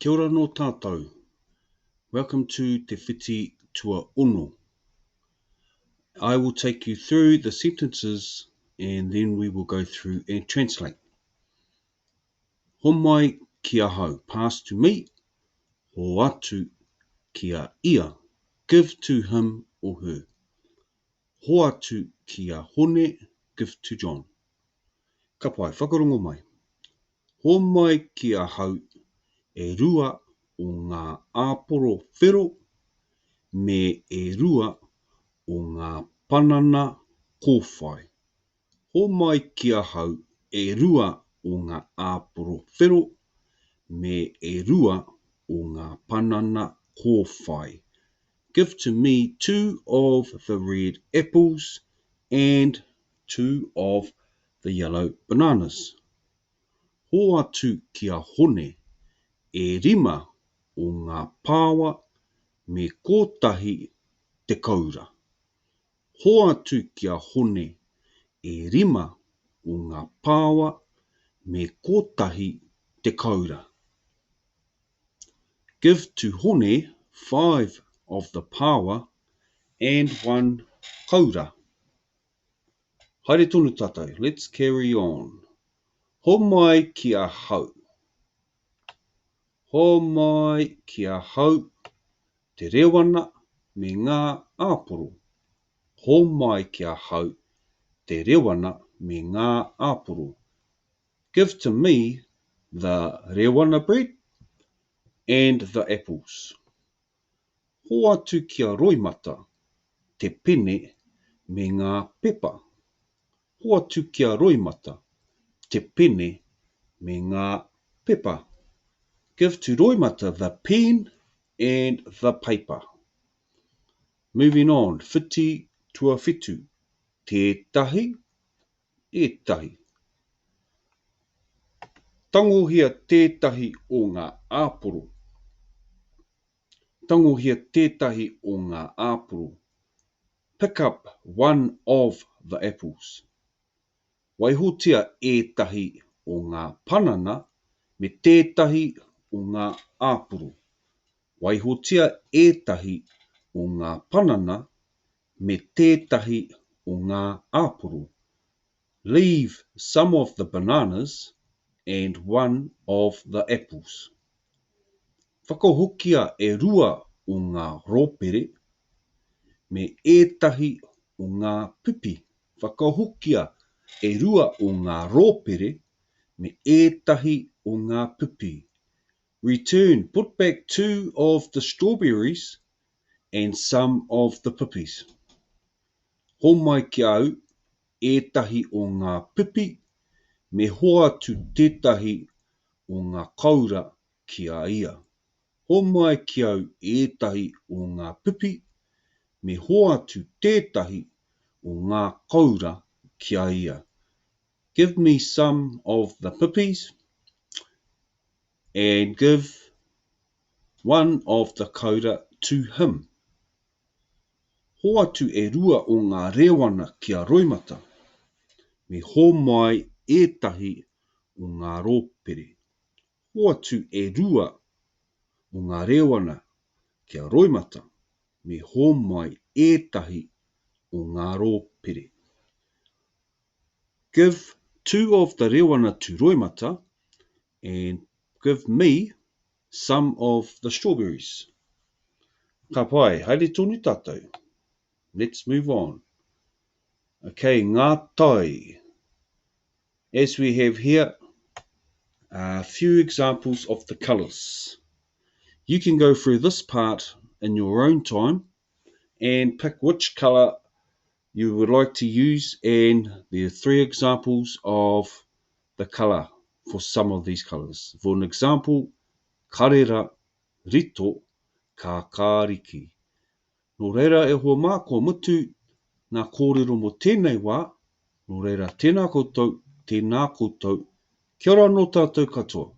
Kia ora nō tātou. Welcome to Te Whiti Tuaono. I will take you through the sentences and then we will go through and translate. Homai ki ahau, pass to me, hoatu ki a ia, give to him or her. Hoatu ki a Hone, give to John. Ka pai, whakarongo mai. Homai ki ahau e rua o ngā āporo whero me e rua o ngā panana kōwhai. Homai ki ahau e rua o ngā āporo whero me e rua o ngā panana kōwhai. Give to me two of the red apples and two of the yellow bananas. Hoatu ki a Hone e rima o ngā pāua me kōtahi te koura. Hoatu ki a Hone e rima o ngā pāua me kōtahi te koura. Give to Hone five of the pāua and one koura. Haere tonu tātou, let's carry on. Homai ki ahau. Homai ki ahau te rewana me ngā āporo. Homai ki ahau te rewana me ngā āporo. Give to me the rewana bread and the apples. Hoatu ki a Roimata te pene me ngā pepa. Hoatu ki a Roimata te pene me ngā pepa. Give to Roimata the pen and the paper. Moving on, whiti tuawhitu, tētahi, ētahi. Tangohia tētahi o ngā āporo. Tangohia tētahi o ngā āporo. Pick up one of the apples. Waihotia ētahi o ngā panana me tētahi o ngā āporo. Waihotia ētahi o ngā panana me tētahi o ngā āporo. Leave some of the bananas and one of the apples. Whakahokia e rua o ngā rōpere me ētahi o ngā pipi. Whakahokia e rua o ngā rōpere me ētahi o ngā pipi. Return, put back two of the strawberries and some of the pipis. Homai ki a au ētahi o ngā pipi, me hoatu tētahi o ngā koura ki a ia. Homai ki au ētahi o ngā pipi, me hoatu tētahi o ngā koura ki a ia. Give me some of the pipis and give one of the koura to him. Hoatu e rua o ngā rēwana ki a Roimata, me hōmai ētahi o ngā rōpere. Hoatu e rua o ngā rēwana ki a Roimata, me hōmai ētahi o ngā rōpere. Give two of the rewana to Roimata and give me some of the strawberries. Ka pai, haere tonu tātou. Let's move on. Okay, ngā tai. As we have here, a few examples of the colours. You can go through this part in your own time and pick which colour you would like to use and there are three examples of the colour for some of these colours. For an example, karera, rito, kākāriki. Nō reira e hoa mā, kua mutu ngā kōrero mō tēnei wā, nō reira tēnā koutou, tēnā koutou, kia ora anō tātou katoa.